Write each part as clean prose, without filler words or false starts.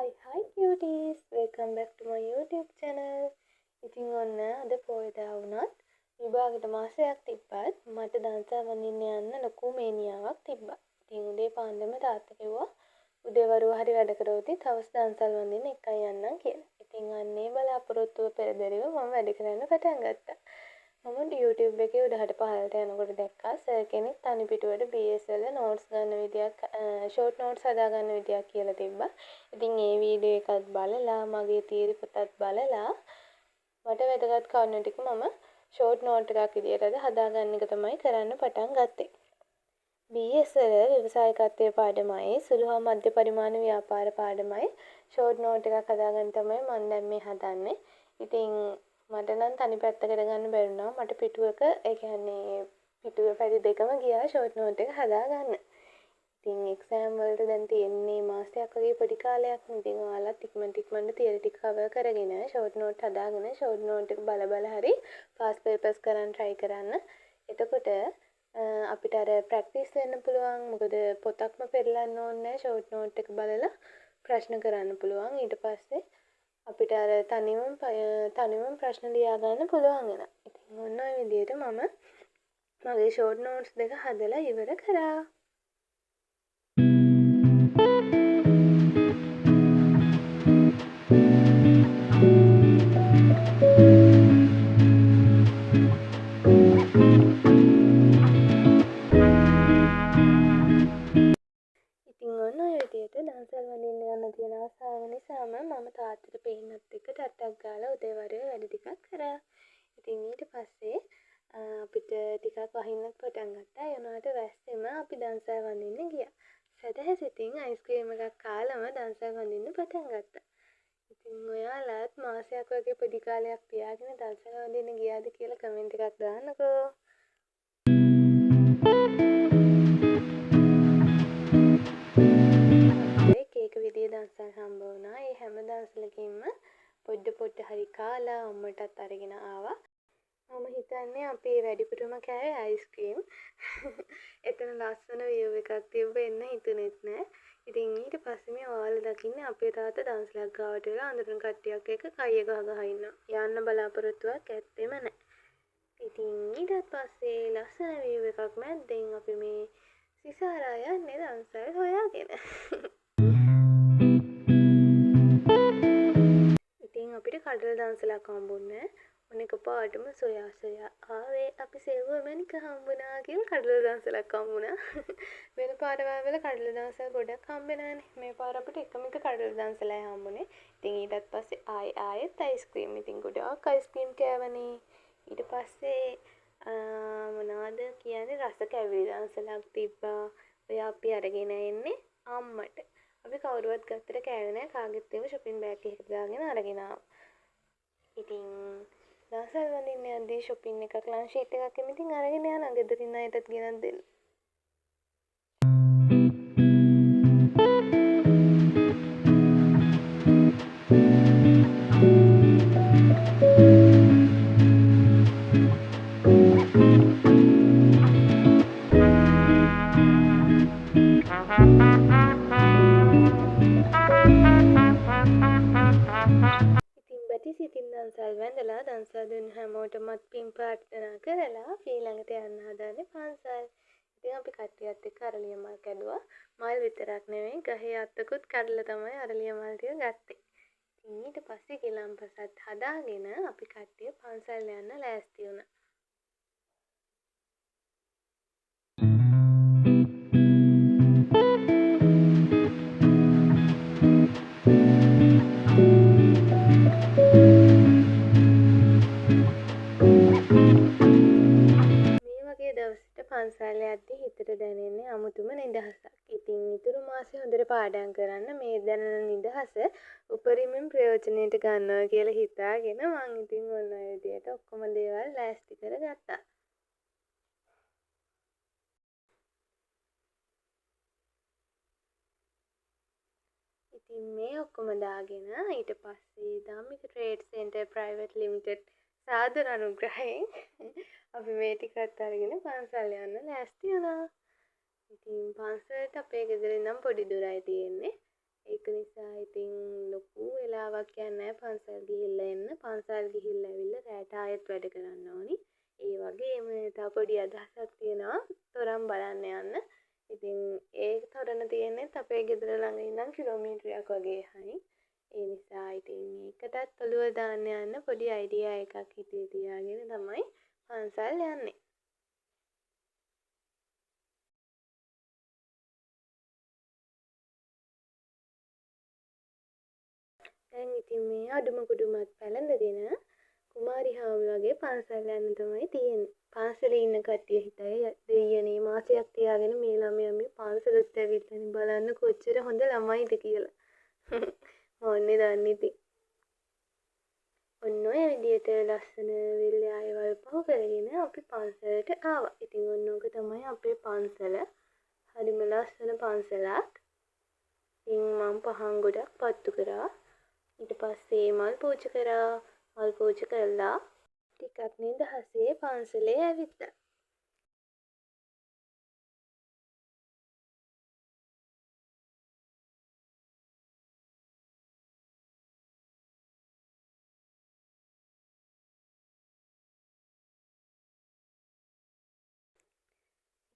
Hi hi cuties, welcome back to my YouTube channel. ඉතින් ඔන්න අද පොයදා වුණත් විභාගෙට මාසයක් තිබ්බත් මට දන්සල් වඳින්න යන්න ලොකු මේනියාවක් තිබ්බා. ඉතින් උදේ පාන්දරම තාත්තා කිව්වා උදේ වරුව හරි වැඩ කරොත් හවස දන්සල් වඳින්න එක්කන් යන්නම් කියලා. ඉතින් අන්න ඒ බලාපොරොත්තුව පෙරදැරිව මම වැඩ කරන්න පටන් ගත්තා. මම YouTube එකේ උඩහට පහළට යනකොට දැක්කා සර් කෙනෙක් තනි පිටුවට BS වල නෝට්ස් ගන්න විදියක්, ෂෝට් නෝට්ස් හදා ගන්න විදියක් කියලා තිබ්බා. ඉතින් ඒ වීඩියෝ එකත් බලලා මගේ තියරි පොතත් බලලා මට වැදගත් කරුණු ටික මම ෂෝට් නෝට් එකක් විදියට අද හදාගන්න එක තමයි කරන්න පටන් ගත්තේ. BS වල ව්‍යවසායකත්වයේ පාඩමයි සුළු හා මධ්‍ය පරිමාණ ව්‍යාපාර පාඩමයි ෂෝට් නෝට් එකක් හදාගන්න තමයි මම දැන් මේ හදන්නේ. ඉතින් මට නම් තනි පැත්තකට ගන්න බැරි වුණා. මට පිටුවක, ඒ කියන්නේ පිටුවේ පැති දෙකම ගියා ෂෝට් නෝට් එක හදාගන්න. ඉතින් එක්සෑම් වලට දැන් තියෙන්නේ මාසයක් වගේ පොඩි කාලයක්. ඉතින් ඔයාලත් ඉක්මනට ඉක්මනට තියරි ටික කවර් කරගෙන ෂෝට් නෝට් හදාගෙන ෂෝට් නෝට් එක බල බල හරි පාස් පේපර්ස් කරන්න try කරන්න. එතකොට අපිට අර ප්‍රැක්ටිස් වෙන්න පුළුවන්. මොකද පොතක්ම පෙරලන්න ඕනේ නෑ. ෂෝට් නෝට් එක බලලා ප්‍රශ්න කරන්න පුළුවන්. ඊට පස්සේ අපිට අර තනිවම ප්‍රශ්න ලියා ගන්න පුළුවන් වෙනවා. ඉතින් ඔන්න ඔය විදිහට මම මගේ ෂෝට් නෝට්ස් දෙක හදලා ඉවර කරා. ඉතින් ඔන්න ඔය විදිහට දන්සල් වඳින්න යන්න තියෙන ආසාව නිසාම මම තාත්තට පේන්නත් එක්ක ටට්ටක් ගාලා උදේ වරුවේ වැඩ ටිකක් කරා. ඉතින් ඊට පස්සේ අපිට ටිකක් වහින්නත් පටන් ගත්තා. ඒ වුණාට වැස්සෙම අපි දන්සල් වඳින්න ගියා. සැදැහැසිතින් අයිස්ක්‍රීම් එකක් කාලම දන්සල් වඳින්න පටන් ගත්තා. ඉතින් ඔයාලත් මාසයක් වගේ පොඩි කාලයක් තියාගෙන දන්සල් වඳින්න ගියාද කියලා කමෙන්ට් එකක් දාන්නකෝ. එක එක විදිහේ දන්සල් හම්බ වුණා. ඒ හැම දන්සලකින්ම පොඩ පොඩ හරි කාලා අම්මටත් අරගෙන ආවා. මම හිතන්නේ අපි වැඩිපුරම කෑවේ අයිස්ක්‍රීම්. එතන ලස්සන විව් එකක් තිබ්බ එන්න හිතුනෙත් නෑ. ඉතින් ඊට පස්සේ මේ ඔයාලා දකින්නේ අපේ තාත්තා දන්සලක් ගාවට වෙලා අඳුරන කට්ටියක් එක්ක කයිය ගහ ගහ ඉන්නවා. යන්න බලාපොරොත්තුවක් ඇත්තෙම නෑ. ඉතින් ඊටත් පස්සේ ලස්සන විව් එකක් මැද්දෙන් අපි මේ සිසාරා යන්නේ දන්සල් හොයාගෙන. ඉතින් අපිට කඩල දන්සලක් හම්බුන්නේ නෑ. ඔන්න එකපාරටම සොයා සොයා ආවේ අපි සෙව්ව මැණික හම්බුණා කියලා කඩල දන්සලක් හම්බුණා. වෙන පාරවල් වල කඩල දන්සල් ගොඩක් හම්බෙනවානේ. මේ පාර අපිට එකම එක කඩල දන්සලයි හම්බුනේ. ඉතින් ඊටත් පස්සේ ආයෙ ආයෙත් අයිස්ක්‍රීම්. ඉතින් ගොඩාක් අයිස්ක්‍රීම් කෑවනේ. ඊට පස්සේ මොනවද කියන්නේ රස කැවිලි දන්සලක් තිබ්බා. ඔය අපි අරගෙන එන්නේ අම්මට. අපි කවුරුවත් ගත්තට කෑවේ නෑ. කාගෙත් ඒවා ෂොපින් බෑග් එකකට දාගෙන අරගෙන ආවා. ඉතින් දන්සල් වඳින්න යද්දී ෂොපින් එකක් ලන්ච් ෂීට් එකක් එමෙ ඉතින් අරගෙන යනවා. ගෙදරින් අයටත් ගෙනත් දෙන්න. ඉතින් බැටි සිතින් දන්සල් වැඳලා දන්සල් දුන්න හැමෝටමත් පින් ප්‍රාර්ථනා කරලා අපි ඊළඟට යන්න හදන්නේ පන්සල්. ඉතින් අපි කට්ටියත් එක්ක අරලිය මල් කැඩුවා. මල් විතරක් නෙමෙයි ගහේ අත්තකුත් කඩලා තමයි අරලිය මල් ටික ගත්තේ. ඉතින් ඊට පස්සේ ගිලන්පසත් හදාගෙන අපි කට්ටිය පන්සල් යන්න ලෑස්ති වුණා. මේ වගේ දවසට පන්සල් යද්දි හිතට දැනෙන්නේ අමුතුම නිදහසක්. ඉතින් ඉතුරු මාසෙ හොඳට පාඩම් කරන්න මේ දැනෙන නිදහස උපරිමෙන් ප්‍රයෝජනයට ගන්නවා කියලා හිතාගෙන මං ඉතින් ඔන්න ඔය විදියට ඔක්කොම දේවල් ලෑස්ති කරගත්තා. ඉතින් මේ ඔක්කොම දාගෙන ඊට පස්සේ Dhammika trade centre private limited සාදර අනුග්‍රහයෙන් අපි මේ ටිකත් අරගෙන පන්සල් යන්න ලෑස්ති වුණා. ඉතින් පන්සලට අපේ ගෙදර ඉඳන් පොඩි දුරයි තියෙන්නේ. ඒක නිසා ඉතින් ලොකු වෙලාවක් යන්නේ නෑ පන්සල් ගිහිල්ලා එන්න. පන්සල් ගිහිල්ලා ඇවිල්ලා රෑට ආයෙත් වැඩ කරන්න ඕනි. ඒ වගේම තව පොඩි අදහසක් තියෙනවා තොරන් බලන්න යන්න. ඉතින් ඒ තොරණ තියෙන්නේත් අපේ ගෙදර ළඟ ඉඳන් කිලෝමීටරයක් වගේ එහායින්. ඒ නිසා ඉතින් ඒකටත් ඔළුව දාන්න යන්න පොඩි අයිඩියා එකක් හිතේ තියාගෙන තමයි පන්සල් යන්නේ. දැන් ඉතින් මේ අඩුම කුඩුමත් පැලඳගෙන කුමාරි හාමි වගේ පන්සල් යන්න තමයි තියෙන්නේ. පන්සලේ ඉන්න කට්ටිය හිතයි දෙයියනේ මාසයක් තියාගෙන මේ ළමයා මේ පන්සලට ඇවිල්ලානේ බලන්න කොච්චර හොඳ ළමයිද කියලා. මොන්නේ දන්නේ ඉතින්. ඔන්න ඔය විදියට ලස්සන වෙල් ආයවල් පහු කරගෙන අපි පන්සලට ආවා. ඉතින් ඔන්න ඕක තමයි අපේ පන්සල. හරිම ලස්සන පන්සලක්. ඉතින් මං පහන් ගොඩක් පත්තු කරා. ඊට පස්සේ මල් පූජා කරා. මල් පූජා කරලා ටිකක් නිදහසේ පන්සලේ ඇවිද්දා.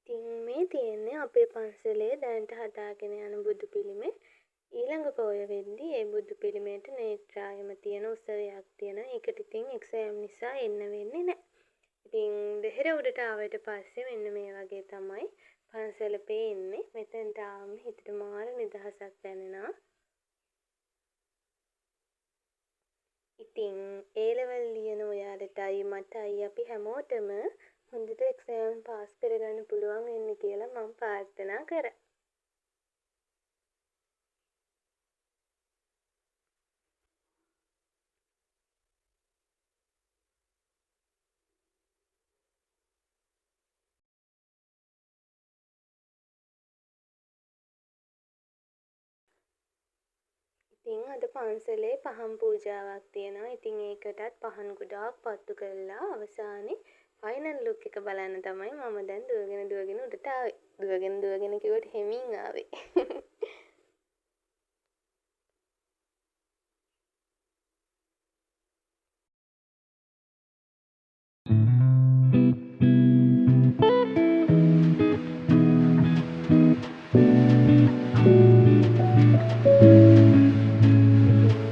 ඉතින් මේ තියෙන්නේ අපේ පන්සලේ දැනට හදාගෙන යන බුදු පිළිමේ. ඊළඟ පොය වෙද්දි ඒ බුදු පිළිමේට නේත්‍රා එහෙම තියෙන උත්සවයක් තියෙනවා. ඒකට ඉතින් එක්සෑම් නිසා එන්න වෙන්නේ නෑ. ඉතින් දෙහෙර උඩට ආවට පස්සේ මෙන්න මේ වගේ තමයි පන්සල පේන්නේ. මෙතනට ආවම හිතට මාර නිදහසක් දැනෙනවා. ඉතින් ඒ ලෙවල් ලියන ඔයාලටයි මටයි අපි හැමෝටම හොඳට එක්සෑම් පාස් කරගන්න පුළුවන් වෙන්න කියලා මං ප්‍රාර්ථනා කරා. ඉතින් අද පන්සලේ පහන් පූජාවක් තියෙනවා. ඉතින් ඒකටත් පහන් ගොඩාක් පත්තු කරලා අවසානයේ ෆයිනල් ලුක් එක බලන්න තමයි මම දැන් දුවගෙන දුවගෙන උඩට ආවේ. දුවගෙන දුවගෙන කිව්වට හෙමින් ආවේ.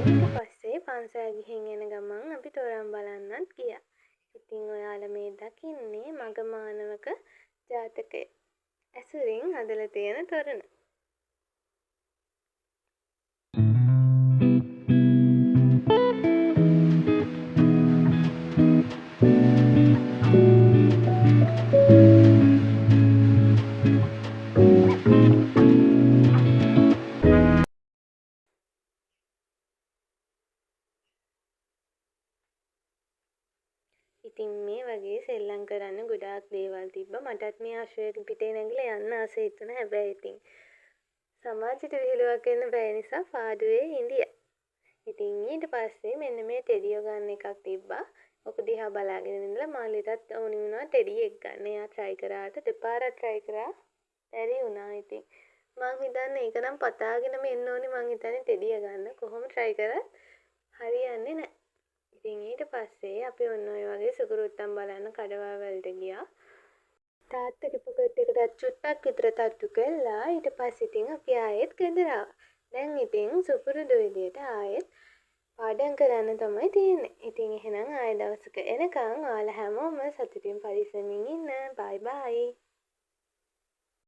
ඊට පස්සේ පන්සල් ගිහින් එන ගමන් අපි තොරන් බලන්නත් ගියා. ඉතින් ඔයාලා මේ දකින්නේ මගමානවක ජාතකය ඇසුරින් හදලා තියෙන තොරණ. ඉතින් මේ වගේ සෙල්ලම් කරන්න ගොඩාක් දේවල් තිබ්බා. මටත් මේ අශ්වයෙක් පිටේ නැගිලා යන්න ආස හිතුණා. හැබැයි ඉතින් සමාජෙට විහිළුවක් වෙන්න බැරි නිසා පාඩුවේ හිඳියා. ඉතින් ඊට පස්සේ මෙන්න මේ ටෙඩියෝ ගන්න එකක් තිබ්බා. ඔක දිහා බලාගෙන ඉඳලා මල්ලිටත් ඕනි වුණා ටෙඩි එක ගන්න. එයා try කරාට දෙපාරක් try කරා බැරි වුණා. ඉතින් මං හිතන්නේ ඒක නම් පතාගෙනම එන්න ඕනි. මං හිතන්නේ ටෙඩිය ගන්න කොහොම try කරත් හරියන්නේ නැහැ. ඉතින් ඊට පස්සේ අපි ඔන්න ඔය වගේ සුකුරුත්තම් බලන්න කඩවල් වලට ගියා. තාත්තගේ පොකට් එකටත් චුට්ටක් විතර තට්ටු කළා. ඊට පස්සේ ඉතින් අපි ආයෙත් ගෙදර ආවා. දැන් ඉතින් සුපුරුදු විදියට ආයෙත් පාඩම් කරන්න තමයි තියෙන්නේ. ඉතින් එහෙනම් ආයෙ දවසක එනකන් ඔයාලා හැමෝම සතුටින් පරිස්සමින් ඉන්න. බයි බයි.